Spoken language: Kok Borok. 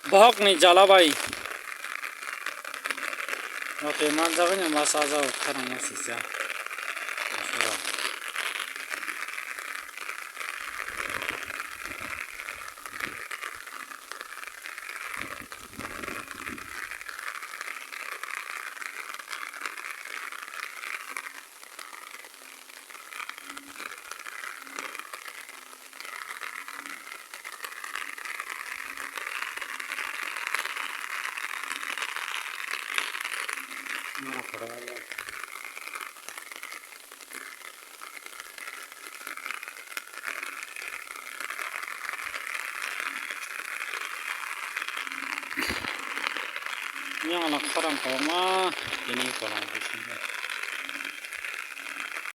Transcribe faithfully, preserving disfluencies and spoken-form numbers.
Bohokni jala bai. Watwi manjagani ma chajago, khorangma sisa. Yang ala khorang koma ini kolang bisingo.